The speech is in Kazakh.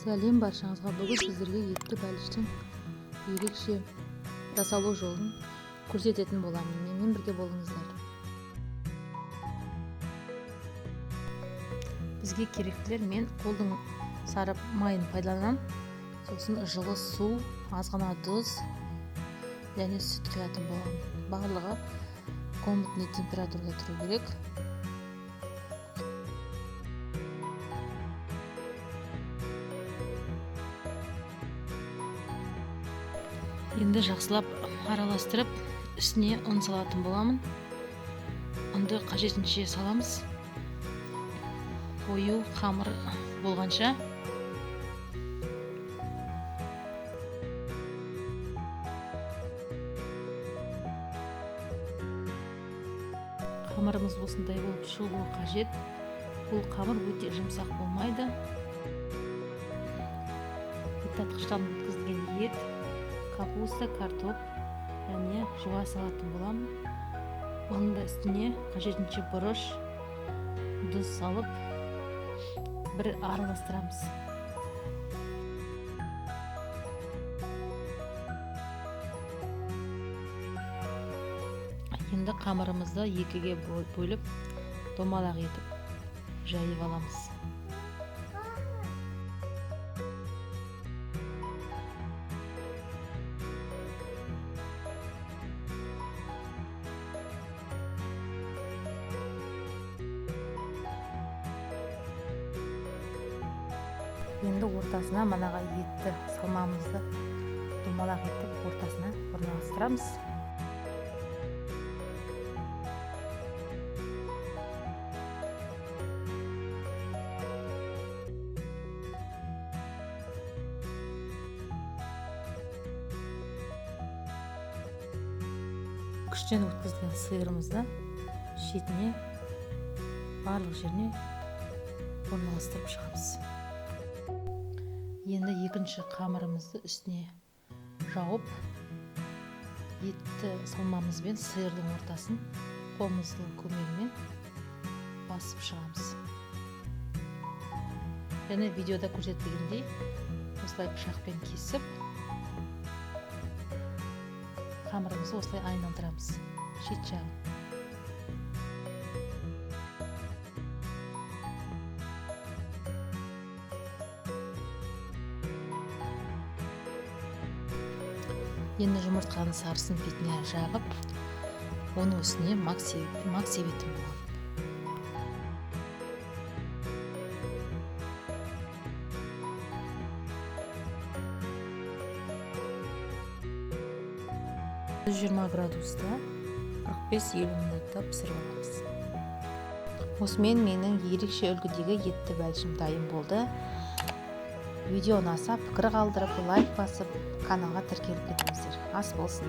Сәлем баршаңызға. Бүгін сіздерге етті бәліштің ерекше жасалу жолын көрсететін боламын. Менімен бірге болыңыздар. Бізге керектілер: мен қолдың сары майын пайдаланамын, сосын жылы су, аз ғана тұз және сүт құятын боламын. Барлығы комнатный температурада тұру керек. Енді жақсылап араластырып, үстіне ұн салатын боламын. Ұнды қажетінше саламыз. Қою қамыр болғанша. Қамырымыз осындай болып шығуы қажет. Бұл қамыр өте жұмсақ болмайды. Еттатқыштан өткізілген ет, капуста, картоп және жуа салатын боламын. Оның да үстіне қажетінше бұрыш, тұз салып бір араластырамыз. Енді қамырымызды екіге бөліп, домалақ етіп жайып аламыз. Енді ортасына манаға етті салмамызды домалақ етіп ортасына орналастырамыз. Күштен өткізілген сиырымызды шетіне, барлық жеріне орналастырып шығамыз. Енді екінші қамырымызды үстіне жауып, етті салмамызбен сиырдың ортасын қолымыздың көмегімен басып шығамыз. Және видеода көрсетілгендей осылай пышақпен кесіп, қамырымызды осылай айналдырамыз шет жағын. Енді жұмыртқаның сарысын бетіне жағып, оның үстіне мак себетін боламын. 120 градуста 45-50 минутта пісіріп аламыз. Осымен менің ерекше үлгідегі етті бәлішім дайын болды. Видео ұнаса, пікір қалдырып, лайк басып, каналға тіркеліп кетіңіздер. Ас болсын.